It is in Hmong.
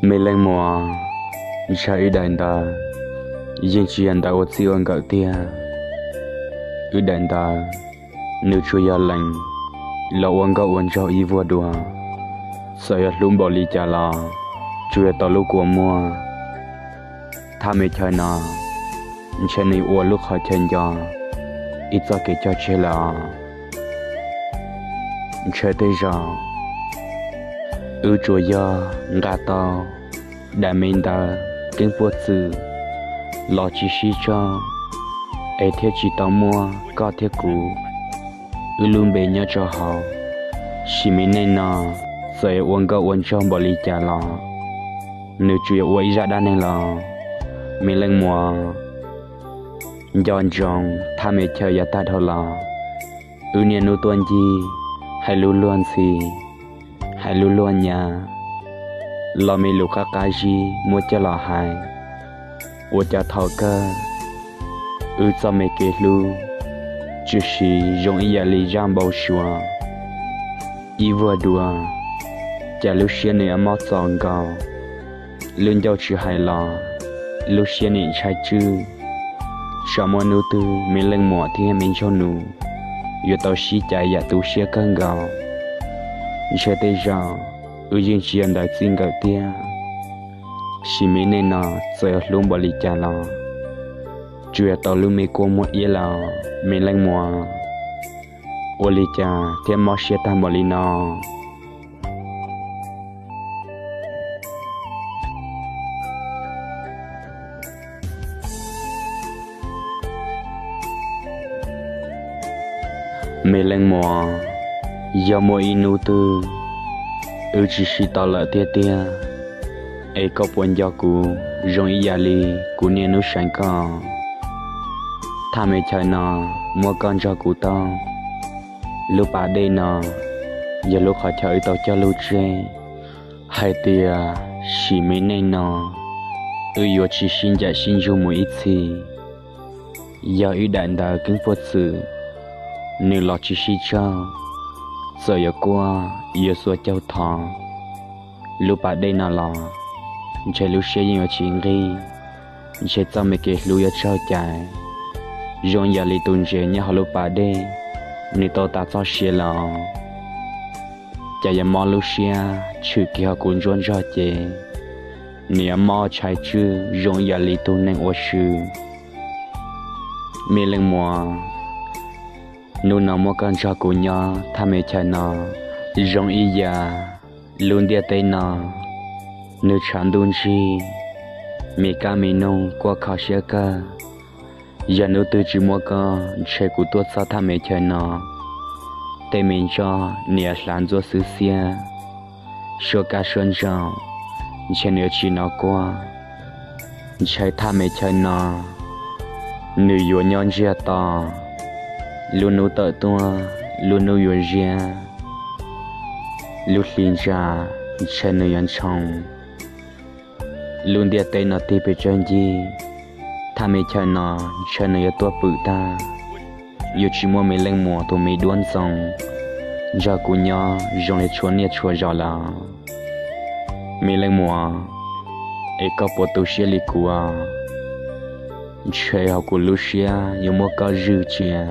Me leej muam, ntshai wb daim ntawv yeej tsis yog ntawv ua txij ua nkawm tiag. Wb daim ntawv nws tsuas yog lees los ua nkauj ua nraug ib vuag dua. Txawm yog hlub npaum li cas los tsuas yog tau lub kua muag. Thaj me chaw no ntshe nws ua lub qhov chaw nco ib txoj kev cog tseg lawm os. Ntshe tej zaum wb tsuas yog nqa tau daim me ntawv keeb puag txwm los tsis sib tsaug, es thiaj tsis tau muab koj thiab kuv wb lub npe nyob rau hauv. Sim me neej no txawm yuav ua nkauj ua nraug npaum li cas los nws tsuas yuav ua ib zaj dab neeg los. Me leej muam, nco ntsoov thaj me chaw yav tag dhau los, wb niaj hnub tuaj ncig hais lus luag ntxhi, hais lus luag nyav, los me lus qab qab zib muab coj los hais. Ua cas thaum kawg wb txoj me kev hlub tshwm sim zoo ib yam li zaj npau suav ib vuag dua. Cas lub siab nws yuav mob txaus nkaus, lub ncauj tsis hais los lub siab nim ntshai tswj. Tsam muaj hnub twg me leej muam thiab me ntxawg nus yuav tau sib cav yam tu siab kawg nkaus. Ntshe tej zaum wb yeej tsis yog ntawv txij nkawm tiag. Sim me neej no txawm yuav hlub npaum li cas los tsuas yog tau lub me kua muag iab lawm os me leej muam. Ua li cas thiaj mob siab tag npaum li no? Me leej muam, yog muaj ib hnub twg wb tsis sib tau lawm tiag tiag, es koj puas nco kuv zoo ib yam li kuv niaj hnub seev koj? Thaj me chaw no muab koj nrog kuv taug. Lub pas dej no yog lub qhov chaw wb tau cog lus tseg hais tias sim me neej no wb yuav tsis sib ncaim sib ntsug mus ib txhis. Yog wb daim ntawv keeb puag txwm nws los tsis sib tsaug, txawm yuav quaj yuav xuas caug thov, lub pas dej no los ntshe lub siab yeej yuav tsis nqig. Ntshe txoj me kev hlub yuav tsaug cais, zoo yam li tus ntses nyob hauv lub pas dej, nws tau tas txoj sia los. Cas yuav mob lub siab tshwm kiag hauv kuv ntsuab ntsog ces, nws yuav mob tshais tswj zoo yam li tus neeg ua si. Me leej muam, hnub no muab koj nrog kuv nyob thaj me chaw no, zoo ib yam lub ntiaj teb no nws tshav ntuj ntsig, me kab me noog kuaj kho siab kawg. Yog hnub twg tsis muaj koj ntshe kuv tuaj txog thaj me chaw no, tej me ntso niam hlav ntxuaj xwb xiab, suab kab suab ntsaum ntshe nws yuav tsis hnov kuaj. Ntshe thaj me chaw no nws yuav nyob ntsiag to, lub hnub tawm tuaj lub hnub yuav ziab, lub hli ntsa ntshe nws yuav ntshoo. Lub ntiaj teb no tig pes tsawg ncig, thaj me chaw no ntshe nws yuav tuaj pwm tag. Yuav tsis muaj me leej muam tus me duab ntxoo nrog kuv nyob zoo li txhua niaj txhua zaus lawm. Me leej muam, es koj puas tu siab li kuv? Ntshe hauv kuv lub siab yuav muab koj zwj cia.